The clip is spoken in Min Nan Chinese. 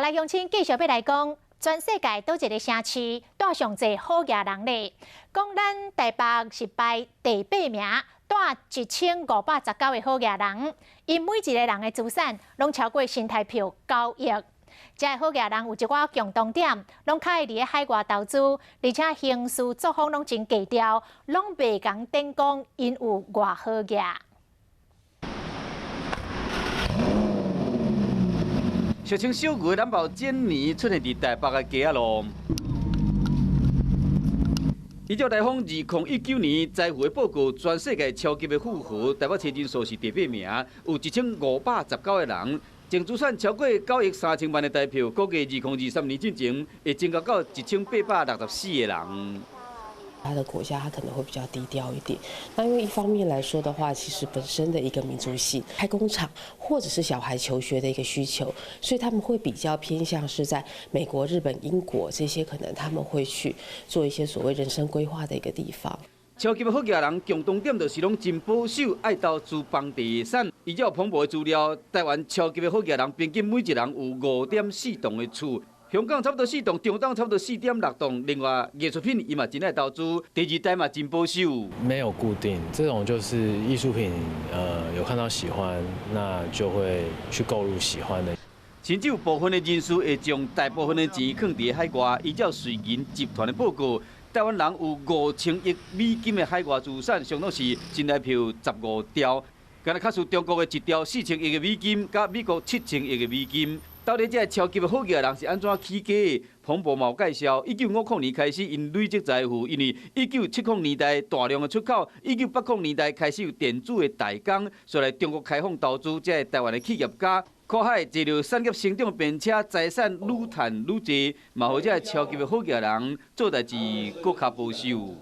來鄉親繼續欲來講，全世界佗一个城市蹛上濟好額人咧？講咱台北是排第八名，蹛1519个好額人，𪜶每一个人的資產攏超過新台票9億。這个好額人有一寡共同點，攏較愛佇咧海外投資，而且行事作風攏真低調，攏袂共展講𪜶有偌好額。俗稱小牛的蘭博基尼出現佇台北的街仔路。依照台風2019年財富的報告，全世界超級的富豪，台北市人數是第八名，有1519個人，淨資產超過9億3千萬的台票，估計2023年進前會增加到1864個人。他的國家，他可能會比較低調一點。那因為一方面來說的話，其實本身的一個民族性，開工廠或者是小孩求學的一個需求，所以他們會比較偏向是在美國、日本、英國這些，可能他們會去做一些所謂人生規劃的一個地方。超級好額人共同點就是攏真保守，愛投資房地產。依照彭博的資料，台灣超級的好額人平均每一人有5.4棟的厝。香港差不多4棟，中東差不多4.6棟。另外，藝術品伊嘛真愛投資，第二代嘛真保守。沒有固定，這種就是藝術品，有看到喜歡，那就會去購入喜歡的。甚至有部分的人士會將大部分的錢囥佇海外。依照瑞銀集團的報告，台灣人有5000億美金的海外資產，相當是新台票15兆。敢若較輸中國的1兆4000億的美金，佮美國7000億的美金。到底這个超級的好額人是按怎起家的？彭博嘛有介紹，1950年開始，𪜶累積財富，因為1970年代大量的出口，1980年代開始有電子的代工，所以中國開放投資，這个台灣的企業家跨海坐著產業成長便車，財產愈趁愈濟，嘛予這个超級的好額人做代誌閣較保守。